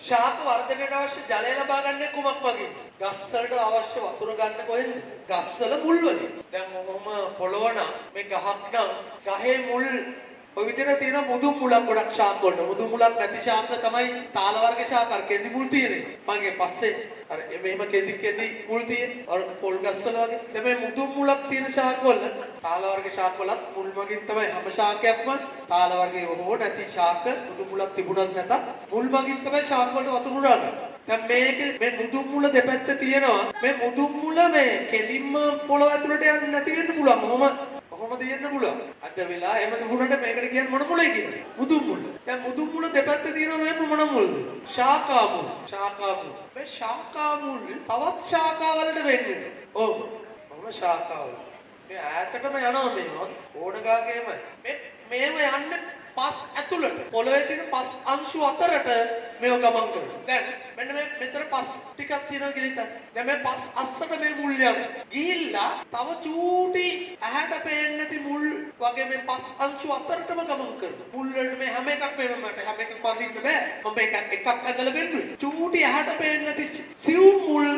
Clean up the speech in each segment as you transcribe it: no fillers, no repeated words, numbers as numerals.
ශාක වර්ධනයට අවශ්‍ය ජලය ලබා ගන්නේ කුමක් මගින්ද? ගස් වලට අවශ්‍ය වතුර ගන්න කොහෙන්ද? ගස්වල මුල් වලින්. දැන් ඔහොම පොළොව නම් මේ ගහක් නම් ගහේ මුල් ඔය විදිහට තියෙන මුදුන් මුලක් ගොඩක් ශාක වලට. මුදුන් මුලක් නැති ශාක තමයි තාල වර්ග ශාක අර කෙඳි මුල් තියෙන්නේ. මගේ පස්සේ අර මෙහෙම කෙඳි කෙඳි මුල් තියෙන්නේ. අර පොල් ගස් වල වගේ. දැන් මේ මුදුන් මුලක් තියෙන ශාක වල තාල වර්ග ශාක වලත් මුල් මගින් තමයි හැම ශාකයක්ම තාල වර්ගයේ හෝ නැති ශාක මුදුන් මුලක් තිබුණත් නැතත් මුල් මගින් තමයි ශාක වලට වතුර උරාගන්නේ. දැන් මේක මේ මුදුන් මුල දෙපැත්ත තියෙනවා. මේ මුදුන් මුල මේ කෙලින්ම පොළොව ඇතුළට යන්නේ නැති වෙන්න පුළුවන්. කොහොම තියෙන්න පුළුවන්. අද වෙලා එහෙම තිබුණාට මේකට කියන්නේ මොන මුලයි කියන්නේ? මුදුන් මුල. දැන් මුදුන් මුල දෙපැත්තේ තියෙනවා මෙහෙම මොන මුල්ද? ශාඛා මුල්. ශාඛා මුල්. මේ ශාඛා මුල් තවත් ශාඛා වලට වෙන් වෙනවා. ඔව්. මොන ශාඛාවල? මේ ඈතටම යනවා මේවා. ඕන ගාගේමයි. මේ මේව යන්නේ පස් ඇතුළට. පොළවේ තියෙන පස් අංශු අතරට මේව ගමන් කරනවා. දැන් මෙන්න මේ මෙතන පස් ටිකක් තියෙනවා කියලා හිතන්න. දැන් මේ පස් අස්සට මේ මුල් යනවා. ගිහිල්ලා තව චූටි ඇහැට පේන්නේ නැති මුල් වගේ මේ පස් අංශු අතරටම ගමන් කරනවා. මුල් වලට මේ හැම එකක් මේ මට හැම එකක් පඳින්න බෑ. මම මේක එකක් ඇදලා පෙන්නුවේ. චූටි ඇහැට පේන්නේ නැති සිව් මුල්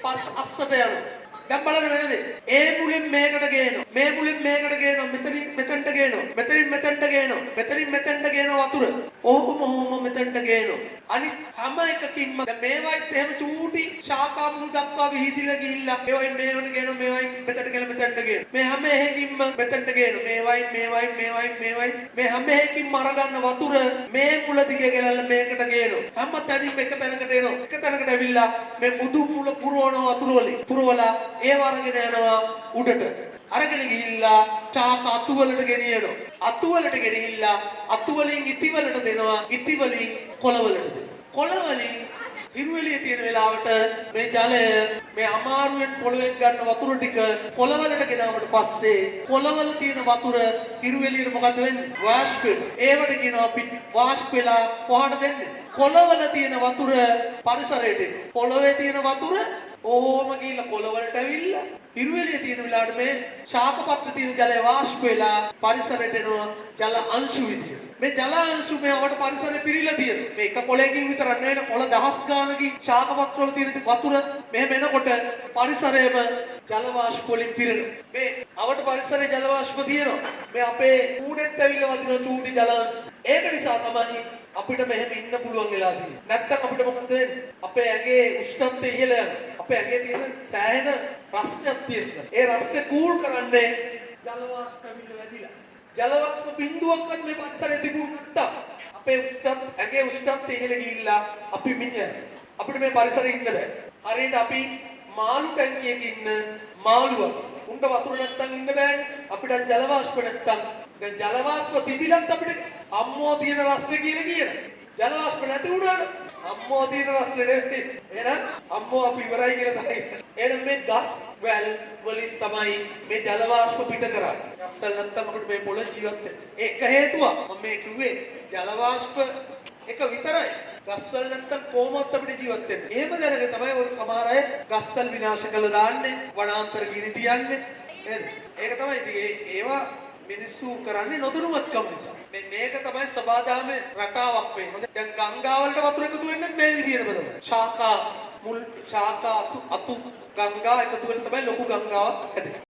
පස් අස්සට යනවා. දැන් බලන්න වෙන දේ. ඒ මුලින් මේකට ගේනවා. මේ මුලින් මේකට ගේනවා. මෙතනින් මෙතනට ගේනවා. මෙතනින් මෙතනට ගේනවා. මෙතනින් මෙතනට ගේනවා වතුර. ඔහොම ඔහොම මෙතනට ගේනවා. අනිත් හැම එකකින්ම දැන් මේවයිත් එහෙම චූටි ශාඛා මුල් දක්වා විහිදිලා ගිහිල්ලා මේවයින් මේවට ගේනවා. මේවයින් මෙතනට ගේනවා. මෙතනට ගේනවා. මේ හැම එකකින්ම මෙතනට ගේනවා. මේවයින් මේවයින් මේවයින් මේවයින් මේ හැම එකකින්ම අරගන්න වතුර මේ මුල දිගේ ගෙනල්ලා මේකට ගේනවා. හැම තැනින්ම එක තැනකට එනවා. එක තැනකට ඇවිල්ලා මේ මුදුන් මුල පුරවන වතුර වලින් පුරවලා ඒව අරගෙන යනවා උඩට. අරගෙන ගිහිල්ලා ශාක අතු වලට ගෙනියනවා. අතු වලට ගෙනහිල්ලා අතු වලින් ඉති වලට දෙනවා. ඉති වලින් කොළ වලට දෙනවා. කොළ වලින් හිරු එළිය තියෙන වෙලාවට මේ ජලය මේ අමාරුවෙන් පොළවෙන් ගන්න වතුර ටික කොළ වලට ගෙනාවට පස්සේ කොළවල තියෙන වතුර හිරු එළියට මොකද වෙන්නේ? වාෂ්ප වෙනවා. ඒවට කියනවා අපි වාෂ්ප වෙලා කොහාට දෙන්නේ? කොළවල තියෙන වතුර පරිසරයට එනවා. පොළවේ තියෙන වතුර ඕම ගිහිල්ලා කොළවලට ඇවිල්ලා හිරු එළිය තියෙන වෙලාවට මේ ශාකපත්‍ර තියෙන ජලය වාෂ්ප වෙලා පරිසරයට එනවා ජල අංශු විදියට. මේ ජල අංශු මේ අපට පරිසරේ පිරීලා තියෙනවා. මේ එක කොළයකින් විතරක් නෙවෙයි කොළ දහස් ගානකින් ශාකපත්‍ර වල තියෙන වතුර මෙහෙම එනකොට පරිසරයම ජල වාෂ්ප වලින් පිරෙනවා. මේ අවට පරිසරයේ ජල වාෂ්ප තියෙනවා. මේ අපේ කූඩෙත් ඇවිල්ලා වදින චූටි ජල. ඒක නිසා තමයි අපිට මෙහෙම ඉන්න පුළුවන් වෙලා තියෙන්නේ. නැත්තම් අපිට මොකද වෙන්නේ? අපේ ඇඟේ උෂ්ණත්වය ඉහළ යනවා. අපේ ඇඟේ තියෙන සෑහෙන රස්නයක් තියෙනවා. ඒ රස්නේ කූල් කරන්නේ ජල වාෂ්ප ඇවිල්ලා වැදිලා. ජල වාෂ්ප බිඳුවක්වත් මේ පරිසරයේ තිබුණ නැත්තම් අපේ උෂ්ණත් ඇඟේ උෂ්ණත්වය ඉහළ ගිහිල්ලා අපි මිය යනවා. අපිට මේ පරිසරේ ඉන්න බෑ. හරියට අපි මාළු ටැංකියක ඉන්න මාළු වගේ. උන්ට වතුර නැත්තම් ඉන්න බෑනේ. අපිට ජල වාෂ්ප නැත්තම් දැන් ජල වාෂ්ප තිබිලත් අපිට අම්මෝ තියෙන රස්නේ කියලා කියනවා. ජල වාෂ්ප නැති වුණාට අම්මෝ තියෙන රස්නේ නෙවෙයි. එහෙනම් අම්මෝ අපි ඉවරයි කියලා තමයි. එහෙනම් මේ ගස් වැල් වලින් තමයි මේ ජල වාෂ්ප පිට කරන්නේ. ගස් වැල් නැත්තම් අපිට මේ පොළොවේ ජීවත් වෙන්න. ඒක හේතුවක්. මම මේ කිව්වේ ජල වාෂ්ප එක විතරයි. ගස් වැල් නැත්තම් කොහොමවත් අපිට ජීවත් වෙන්න. එහෙම දැනගෙන තමයි ඔය සමහර අය ගස් වැල් විනාශ කළා දාන්නේ, වනාන්තර ගිනි තියන්නේ. නේද? ඒක තමයි ඉතින් ඒවා මිනිස්සු කරන්නේ නොදැනුවත්කම නිසා. මේ මේක තමයි සබාදාමේ රටාවක් මේ. හොඳ දැන් ගංගාවලට වතුර එකතු වෙන්නේ මේ විදියටම තමයි. ශාඛා මුල් ශාඛා අතු අතු ගංගා එකතු වෙලා තමයි ලොකු ගංගාවක් හැදෙන්නේ.